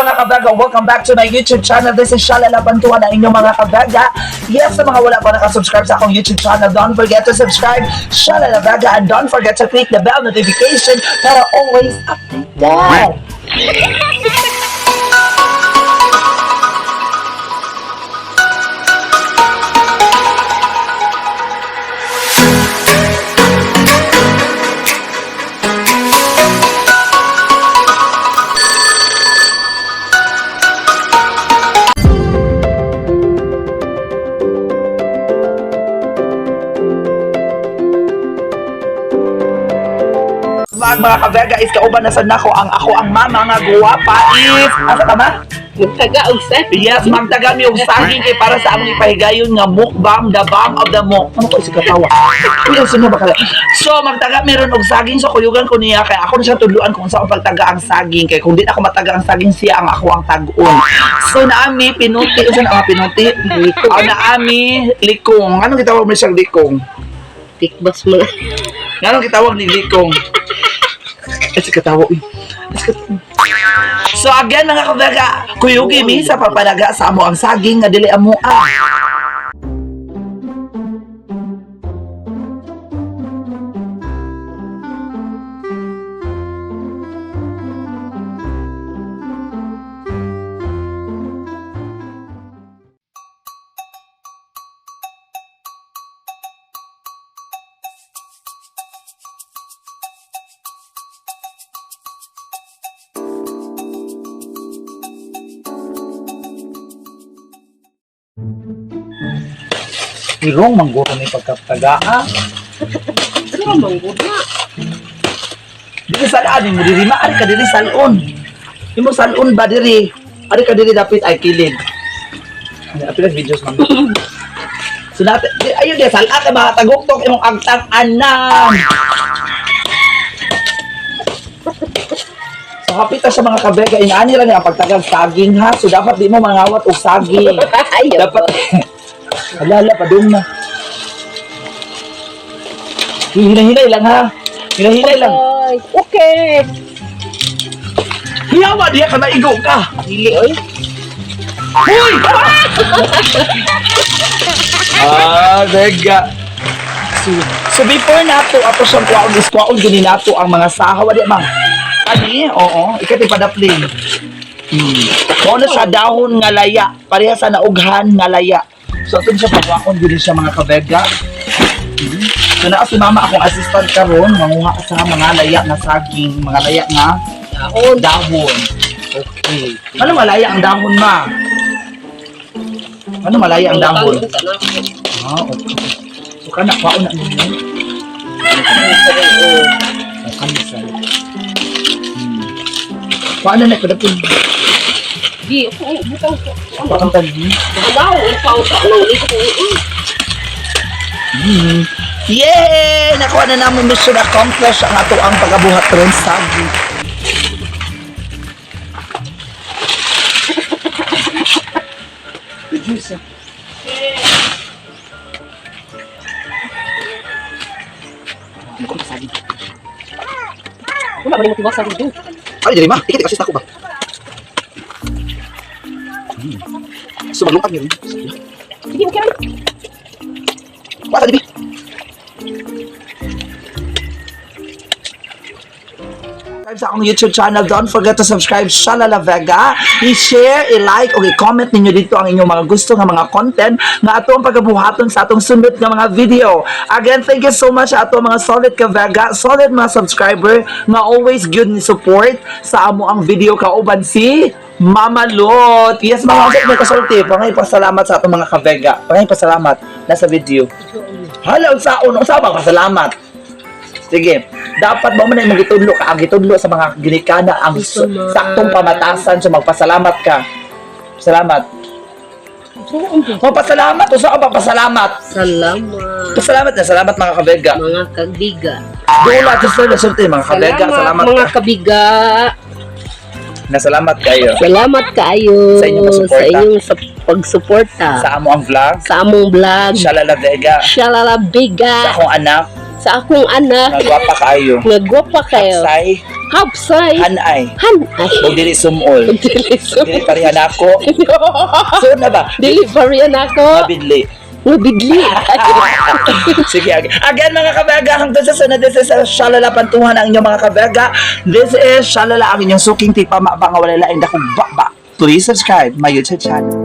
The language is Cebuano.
Mga kabaga? Welcome back to my YouTube channel. This is Shalala Bantuan, ang inyong mga kabaga. Yes, sa mga wala pa nakasubscribe sa akong YouTube channel, don't forget to subscribe, Shalala Vega, and don't forget to click the bell notification para always updated. Mga kabega is kauban na sad nako ang ako ang mama nga guwapa is asa tama? Magtaga og sa. Yes, magtaga mi og saging kay para sa among ipahigayon nga mukbang, the bomb of the muk. Ano ko isig katawa? Uy, ang sunod ba kala? So, magtaga meron og saging, so kuyugan ko niya kay ako na siya tudluan kung saan pagtaga ang saging kay kung di na ako mataga ang saging, siya ang ako ang tag-on. So naami pinuti, usa na ang pinuti? Likong. Ah, naami likong. Anong gitawag mo siyang likong? Tikbas mo. Anong gitawag ni likong? Ay, sa katawa, uy. Ay, sa katawa. So again mga kabaga, kuyugi mi sa papalaga sa amo ang saging nga dili amo ah. Irong mangguro ni pagkataga ah. Ano man gud na? Dili salaan mo diri ma ari ka diri salon. Imo salon ba diri? Ari ka diri dapit ay kilid. Ano apil videos man. So natin, ayun di sala ka ba taguktok imong agtang anam. So hapit ta sa mga kabega inaani ra ni ang pagtagag saging ha. So dapat di mo mangawat og saging. Ayaw. Dapat Alala pa dong na. Hinay-hinay lang ha. Hinay-hinay lang. Ay, okay. Hiyawa diya ka naigo ka. Dili oy. Hoy! Ah, vega. So before nato ato siyang kwaon is kwaon gini nato ang mga sahaw di mang. Ani, oo, ikati padapling. Mao na sa dahon nga laya, pareha sa naughan nga laya. So ato siya pagwaon gini siya mga kabega. So naa si mama akong assistant karon manguha sa mga laya nga saging, mga laya nga Dahon. dahon. Okay. Ano malaya ang dahon, ma? Ano malaya ang dahon? Ah, okay. So kana kwaon na ninyo. Oh, kana sa. Kwaon na na ko. Di ako butang ko. Kwaon tali. Magaw, ikaw ka nang iko. Yay! Nakuha na namin, mission accomplished ang ato ang pagabuhat ron sa Reduce. Ano ko masagin? Wala ba nimo tiwas sa dito? Ay, dili ma. Ikit kasi ako ba? So maglungkag niyo. Sige, okay ra. Wala dibi. Subscribe sa akong YouTube channel. Don't forget to subscribe, Shalala Vega. I-share, i-like, o i-comment ninyo dito ang inyong mga gusto nga mga content nga ato ang pagabuhaton sa atong sunod nga mga video. Again, thank you so much sa ato mga solid ka Vega, solid mga subscriber nga always good ni support sa amo ang video kauban si Mama Lot. Yes, mga unsay may kasulti. Pangay pasalamat sa atong mga ka-Vega. Pangay pasalamat nasa video. Hala, unsaon, unsa ba pasalamat? Sige, dapat mo man ay magitudlo ka, ang gitudlo sa mga ginikana ang saktong pamatasan, so magpasalamat ka. Salamat. Magpasalamat, usa ka pasalamat. Salamat. Pasalamat na, salamat mga kabega. Mga kabiga. Dula, gusto na sulti mga kabega, salamat, mga ka. kabiga. Na salamat kayo Salamat kaayo Sa inyong pagsuporta. sa inyong pagsuporta sa amo ang vlog. sa among vlog. Shalala Vega, Shalala sa Biga. akong anak, Sa akong anak. nga gwapa kaayo. Nga gwapa kayo. Say, Hapsay. Hanay. Hanay. O dili sumol. Dili Dili parehan ako. So na ba? Dili parehan ako. Mabidli. Mabidli. Sige, again. Again, mga kabega, hanggang sa sunod, this is Shalala Pantuhan ang inyong mga kabega. This is Shalala, ang inyong suking tipa, mabanga wala lain dakong baba. Please subscribe my YouTube channel.